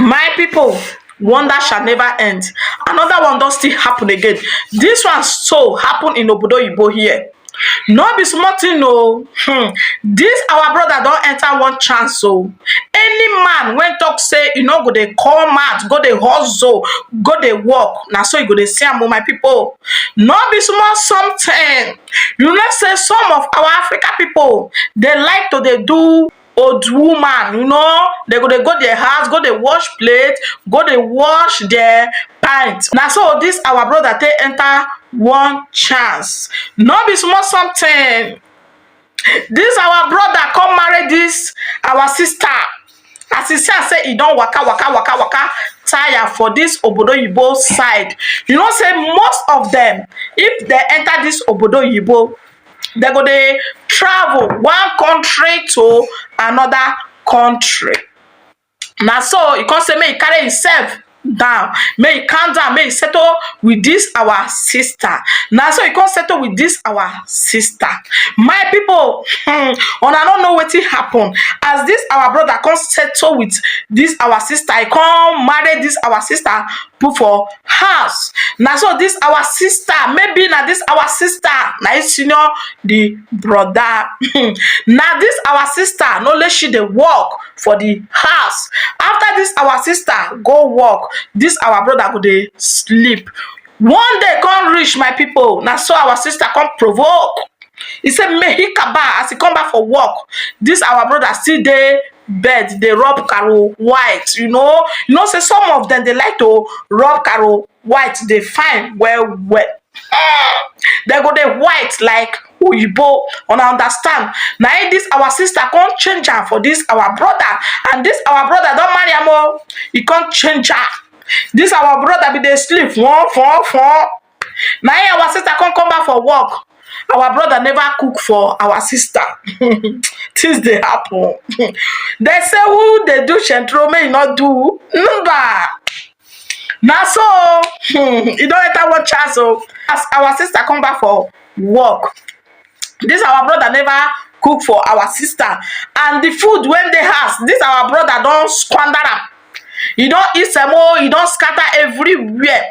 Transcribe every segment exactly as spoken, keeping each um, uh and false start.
My people, wonder shall never end. Another one don still happen again. This one so happen in Obodo Oyibo here. No be small thing o. Hmm. This our brother don enter one chance o. Any man wey talk say e no go dey come out, go dey hustle, go dey work, na so e go dey see am o, my people. No be small something. You know say some of our Africa people, they like to dey do old woman, you know, they go dey go their house, go dey wash plate, go dey wash their pant. Na so this our brother take enter one chance. No be small something. This our brother come marry this our sister. As he see am say e don waka waka waka waka tire for this Obodo Oyibo side. You know say most of them, if they enter this Obodo Oyibo, they go dey travel one country to another country. Na so e come say make e carry himself down, make e calm down, make e settle with this our sister. Na so e come settle with this our sister. My people, hmm, una no know wetin happen. As this our brother come settle with this our sister, e come marry this our sister put for house. Na so this our sister, maybe na this our sister na him senior the brother. Na this our sister, no let she dey work for the house. After this our sister go work, this our brother go dey sleep. One day come reach, my people, na so our sister come provoke. He say make he kaba, as he come back for work, this our brother still dey bed dey rub Carol White. You know, you know say some of them, they like to rub Carol White, they fine well well. They go dey white like oyibo, una understand. Na him this our sister come change am for this our brother, and this our brother don marry am o. He come change am. This our brother be dey sleep fon fon fon. Na him our sister come come back for work. Our brother never cook for our sister. Things dey happen. They say who dey do shentro make e no do number. Na so, hmm, e don enter one chance o. As our sister come back for work, this our brother never cook for our sister, and the food wey dey house, this our brother don squander am. E don eat semo, e don scatter everywhere.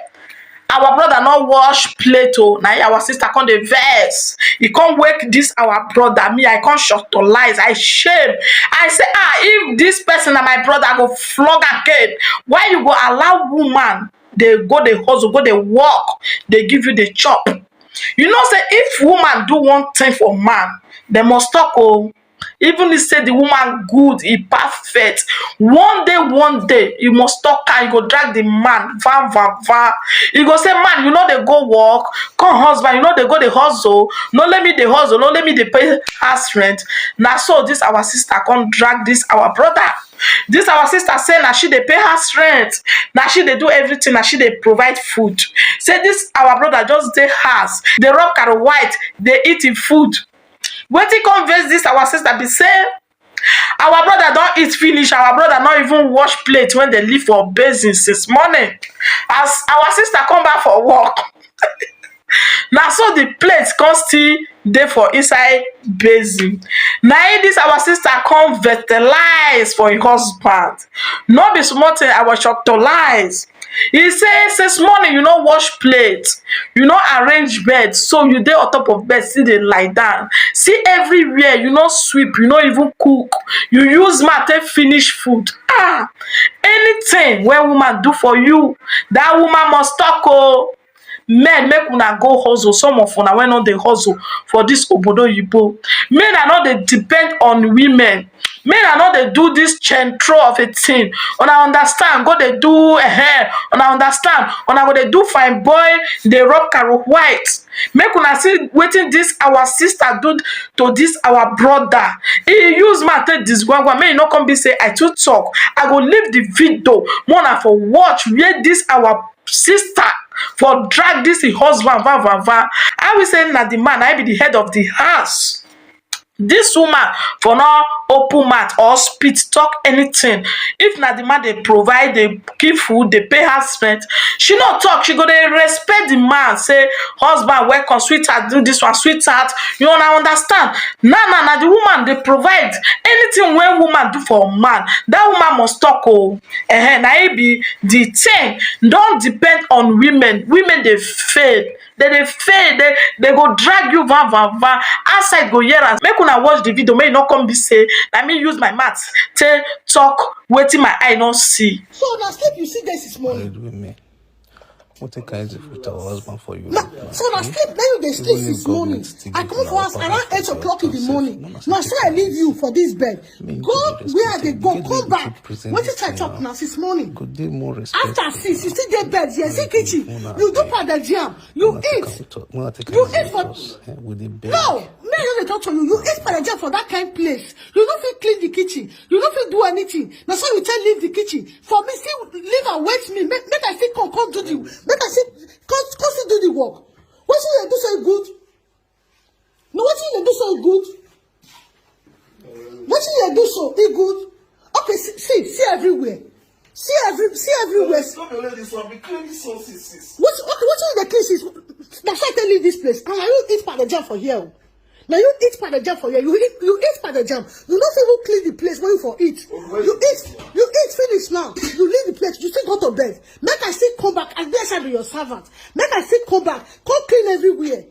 Our brother no wash plate o. Na him our sister come dey vex. E come wake this our brother. Me, I come shocktolize. I shame. I say, ah, if this person na my brother, I go flog am cane. Why you go allow woman dey go dey hustle, go dey work, dey give you the chop? You know say if woman do one thing for man, they must talk o. Even if say the woman good, e perfect, one day, one day, you must talk am, you go drag the man, van, van, van. You go say, man, you no dey go work, come husband, you no dey go dey hustle, no let me dey hustle, no let me dey pay house rent. Na so this our sister come drag this our brother. This our sister say na she dey pay house rent, na she dey do everything, na she dey provide food. Say this our brother just dey house, dey rub Carol White, dey eat him food. Wetin come vex this our sister be say, our brother don eat finish, our brother no even wash plate wey dey leave for basin since morning. As our sister come back for work, na so the plate come still dey for inside basin. Na him this our sister come fertilize for him husband. No be small thing, I was shocktolize. He say, since morning you no wash plate, you no arrange bed, so you dey on top of bed still dey lie down. See everywhere, you no sweep, you no even cook. You use mat take finish food. Ah, anything wey woman do for you, that woman must talk o. Men, make una go hustle. Some of una wey no dey hustle for this obodo oyibo, make una no dey depend on women. Make una no dey do this central of a thing. Una understand? Go dey do, eh, una understand? Una go dey do fine boy, dey rub Carol White. Make una see wetin this our sister do to this our brother. He use mouth take disgwangwa. Make e no come be say I too talk. I go leave the video, make una for watch where this our sister for drag this him husband, van, van, van. I will say na the man, I be the head of the house. This woman for no open mouth or spit talk anything. If na the man dey provide, dey give food, dey pay house rent, she no talk. She go dey respect the man, say, "Husband, welcome, sweetheart, do this one, sweetheart." You una understand? Now, now, na the woman dey provide. Anything wey woman do for man, that woman must talk o. Ehen, na it be the thing. Don depend on women. Women dey fail. They dey fail. They, they go drag you van, van, van. Outside go hear am. Make una watch the video. Make you no come be say, "Na me use my mouth take talk wetin my eye no see." So na sleep you see dey this morning. Married women. What a kind of put our husband for you. Na, so na sleep, na you dey sleep since morning. I come for house around eight o'clock in the morning. Na so I leave you for this bed. Go where I dey go, come back. Wetin I talk na since morning? Go dey more respect. After six, you still dey bed, you see kitchen. You do pounded yam. You eat. You eat for, no, me I no dey talk to you. You eat pounded yam for that kind place. You no fit clean the kitchen. You no fit do anything. Na so you take leave the kitchen. For me, still leave and wait me. Make, make I still come, come do the, make I still come, come still do the work. Wetin you dey do so e good? No, wetin you dey do so e good? Wetin you dey do so e good? Okay, see, see, see everywhere. See every, see everywhere. No be only this one, be clean this one, sis, sis. What, okay, wetin you dey clean, sis? Na so I take leave this place. And na you eat pounded yam for here o. Na you eat pounded yam for here. You eat, you eat pounded yam. You no fit even clean the place wey you for eat. You eat, you eat finish now. You leave the place. You still go to bed. Make I still come back. I dey side be your servant. Make I still come back. Come clean everywhere.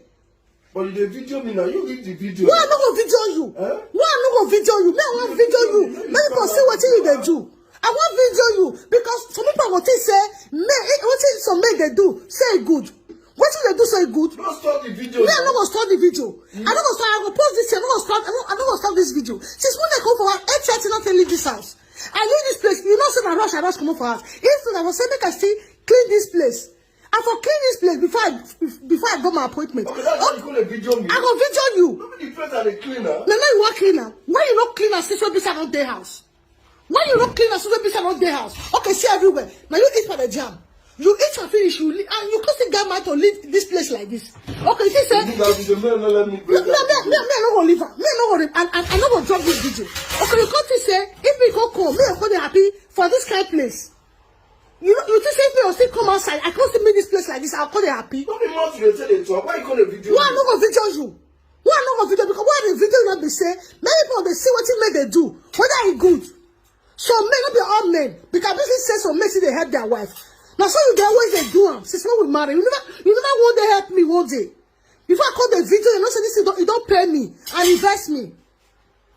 But you dey video me now. You leave the video. Why I no go video you? Eh? Why I no go video you? Me I wan video you. Make people see wetin you dey do. I wan video you because some people go think say me, eh, wetin some men dey do say e good. Wetin dey do say e good? No stop the video. Me I no go stop the video. I no go stop. I go post this thing. I no go stop. I no, I no go stop this video. Since when I come for house, eight thirty not leave this house. I leave this place. You know say na rush I rush comot for house. If na for say make I still clean this place. I for clean this place before I, before I go my appointment. Okay, that's why you go dey video me. I go video you. No be the place I dey clean am. Na now you wan clean am. Why you no clean am since wey be say I no dey house? Why you no clean am since wey be say I no dey house? Okay, see everywhere. Na you eat pounded yam. You eat and finish. You leave, and you come still get mind to leave this place like this. Okay, you see say. You leave am, you say, "Make you no let me break that video." Me, me, me, me, I no go leave am. Me, I no go leave, and, and I no go drop this video. Okay, you come think say if me come come, me I go dey happy for this kind place. You know, you think say if me I still come outside, I come still make this place like this, I go dey happy. No be mouth you dey take dey talk. Why you come dey video me? Why I no go video you? Why I no go video? Because why I dey video you no be say many people dey see wetin men dey do, whether e good. Some men, no be all men, because business say some men still dey help their wife. Na so you dey always dey do am since when we marry. You never, you never one day help me one day. Before I come dey video, you know say this thing don, e don pay me and invest me.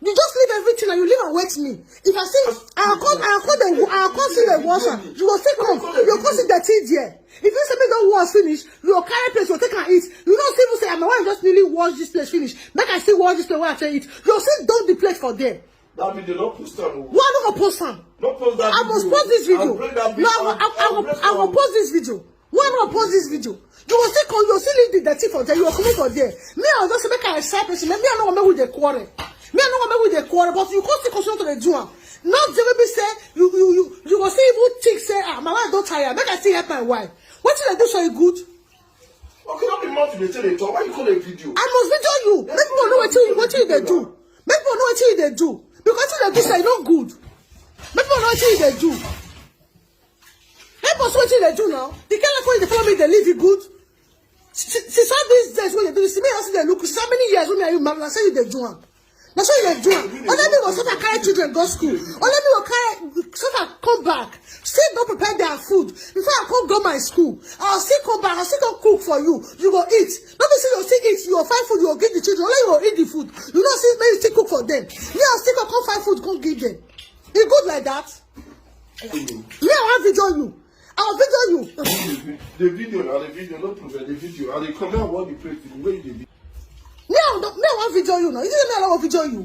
You just leave everything and you leave and wait me. If I see, I come, I come dey, I come see the wash am. You go still come, you go come see dirty there. If you say me don wash finish, you go carry plate, you go take and eat. You no see even say, "Ah, my wife just newly wash this place finish. Make I still wash this place wey I take eat." You go still dump the plate for there. That video, no post am o. Why I no go post am? No post that video. I must post this video. I'll break that video. No, I go, I go, I go, I go post this video. Why I no go post this video? You go still come, you go still leave the dirty for there. You go comot for there. Me, I go just say make I accept person. Me, me, I no go make we dey quarrel. Me, I no go make we dey quarrel. But you come still continue to dey do am. Not the way be say you, you, you, you go still even think say, "Ah, my wife don tire. Make I still help my wife." Wetin dey do so e good? Okay, no be mouth you dey take dey talk. Why you come dey video? I must video you. Make people know wetin, wetin you dey do. Make people know wetin you dey do. Because wetin you dey do say e no good. Make people know wetin you dey do. Make people see wetin you dey do now. The kind life wey you dey follow me dey live e good. Si-, si-, since all these days wey you dey do this, me I still dey look. Since how many years wey me and you marry, na so you dey do am. Na so you dey do am. Only me go suffer carry children go school. Only me go carry suffer come back. Still go prepare their food. Before I come go my school, I still come back. I still go cook for you. You go eat. No be say you still eat. You go find food. You go give the children. Only you go eat the food. You know say make you still cook for them. Me I still go come find food come give them. E good like that? Me I wan video you. I wan video you. The video, na the video, no proof, the video. And they come out what the place, the way they be. Me I wan, me I wan video you now. You think me I wan video you?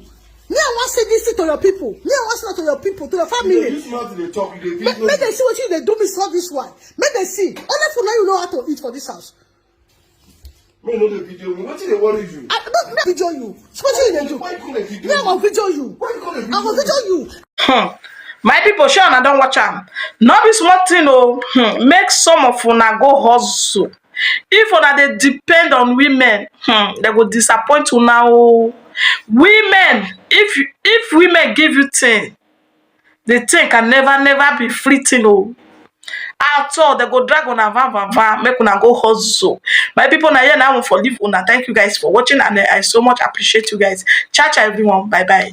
Me I wan say this thing to your people. Me I wan say that to your people, to your family. You dey use mouth dey talk, you dey video. Make, make they see wetin you dey do me so this one. Make they see. Only for now you know how to eat for this house. Me no dey video me. Wetin dey worry you? I no, no video you. So wetin you dey do? Why you come dey video me? Me I go video you. Why you come dey video me? I go video you. Hmm. My people, shey una don watch am? No be small thing o. Hmm. Make some of una go hustle. If una dey depend on women, hmm, they go disappoint una o. Women, if you, if women give you thing, the thing can never, never be free thing o. At all, they go drag una van, van, van, make una go hustle. My people, na here na I wan for leave una. Thank you guys for watching, and I so much appreciate you guys. Ciao, ciao, everyone. Bye, bye.